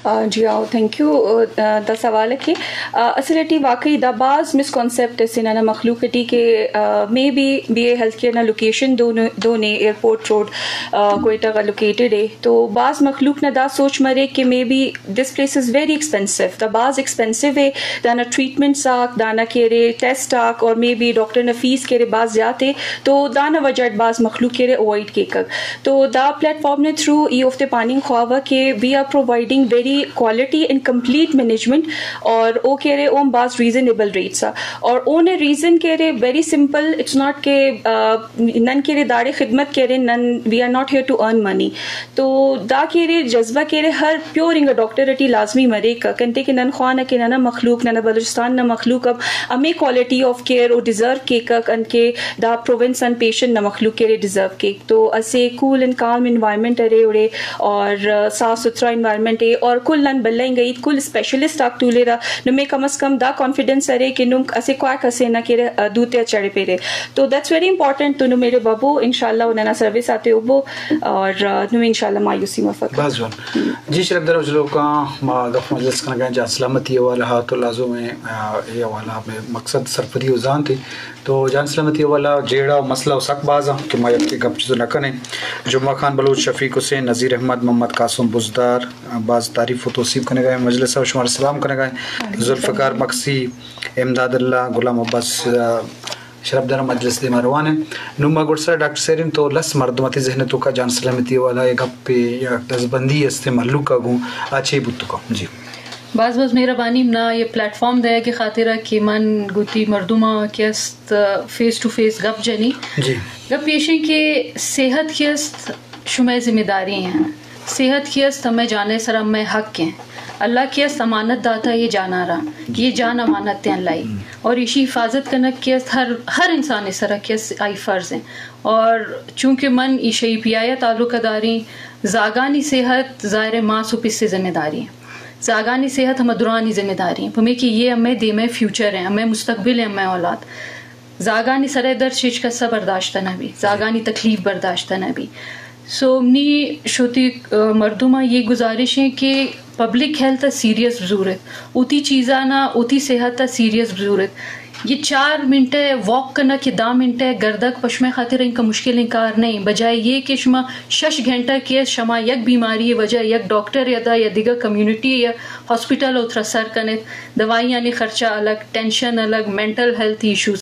آ، جی آؤ، thank you. آ، دا سوال ہے کہ، آ، اصل ٹی واقعی دا باز مسکنسپٹ اسے ننا مخلوق ٹی کہ، آ، maybe B A health care نا لوکیشن دو نے، دو نے ایئرپورٹ روڈ، آ، کوئٹہ غا لوکیٹڈ ہے۔ تو باز مخلوق نا دا سوچ مرے کہ maybe this place is very expensive, دا باز ایکسپینسو ہے، دانا ٹریٹمنٹس آک، دانا کہ ارے ٹیسٹ آک، اور مے بی ڈاکٹر نا فیس کہ ارے باز زیات ہے، تو دانا وجہ اٹ باز مخلوق کہ ارے اوائڈ کیکک۔ تو دا پلیٹ فارم نے تھرو ای اوفتے پاننگ خواوہ کہ we are providing very quality and complete management، اور او کہ ارے اوم باز ریزنیبل ریٹس آ، اور اونے ریزن کہ ارے ویری سمپل، اٹس ناٹ کہ، آ، نن کہ ارے داڑے خدمت کہ ارے نن، we are not here to earn money۔ تو دا کہ ارے جذبہ کہ ارے ہر پیور انگا ڈاکٹر ٹی لازمی مریک، کنتے کہ نن خوانہ کہ ننا مخلوق، ننا بلوچستان نا مخلوق اب ہمے کوالٹی آف کیئر او ڈیزرو کیکک، انت کہ دا پروونس آن پیشنٹ نا مخلوق کہ ارے ڈیزرو کیک۔ تو اسہ کول اینڈ کالم انوائرمنٹ ارے اوڑے، اور، آ، صاف ستھرا انوائرمنٹ ء، اور کل نن بھلا انگا ہیت، کل اسپیشلسٹ آک تولیرہ، نمے کم از کم دا کانفیڈنس ارے کہ نم اسہ کویک اسے نا کہ، آ، دوتے آ چڑپیرے۔ تو دیٹس ویری امپورٹنٹ۔ تو نم ایڑے ببو، انشاءاللہ او ننا سروس آتے ہبو، اور، آ، نم انشاءاللہ مایوسی مفک۔ باز جوان۔ جی شرف دار بلوچ لوکاں، ما گپ مجلس کنگا جان سلامتی حوالہ ہا، تو لازم ہے، آ، اے حوالہ میں مقصد سرپدی و زانتے۔ تو جان سلامتی والا جیڑہ و مسئلہ و سک باز آں کہ ما یکے گپ چیزو نہ کنیں۔ جمعہ خان بلوچ، شفیق حسین، نذیر احمد، محمد قاسم بزدار، باز تعریف و توصیف کنگا ہیں، مجلس و شمار سلام کنگا ہیں۔ ذوالفقار مکسی، امداد اللہ، غلام عباس، آ، شرف دار مجلس دیما روان ہیں۔ نوں ما گڈ سر ڈاکٹر سیرین تو لس مردم آتے ذہن توکا جان سلامتی والا یا گپے یا دزبندی استے مہلوک آ گوں آ چے بوتکا؟ جی۔ باز باز مہربانی منا یہ پلیٹ فارم دیا کے خاطر کہ من گوتی مردماں کہ است فیس ٹو فیس گپ جنی۔ جی۔ گپ ایشیں کہ صحت کہ است شمئے ذمہ داری ہیں، صحت کہ است ہمیں جانے سر ہمیں حق ہیں۔ اللہ کہ است امانت داتا یہ جانا را، یہ جان امانت ہیں اللہ ہی۔ اور ایشی حفاظت کنک کہ است ہر، ہر انسان سر کہ است آئی فرض ہیں۔ اور چونکہ من ایشی پی آئی تعلق داری، زاگانی صحت ظاہر ہے ماس و پس ذمہ داری ہیں۔ زاگانی صحت ہمے درانی ذمہ داری ہیں، پمے کہ یہ ہمے دیمے فیوچر ہیں، ہمے مستقبل ہیں، ہمے اولاد۔ زاگانی سرے درد ہچ کسا برداشت نہ بی، زاگانی تکلیف برداشت نہ بی۔ سو منی شوتی، آ، مردماں یہ گزارش ہیں کہ پبلک ہیلتھ سیریس بزورت، اوتی چیزانا، اوتی صحت سیریس بزورت۔ یہ چار منٹ واک کنگ کہ دہ منٹ گردگ پشمے خاطر انکا مشکل انکار نہیں، بجائے یہ کہ شما شش گھنٹہ کہ شما یک بیماری وجہ یک ڈاکٹر یا دا یا دیگر کمیونٹی یا ہاسپٹل اترا سر کنت، دوائیانی خرچہ الگ، ٹینشن الگ، مینٹل ہیلتھ ایشوز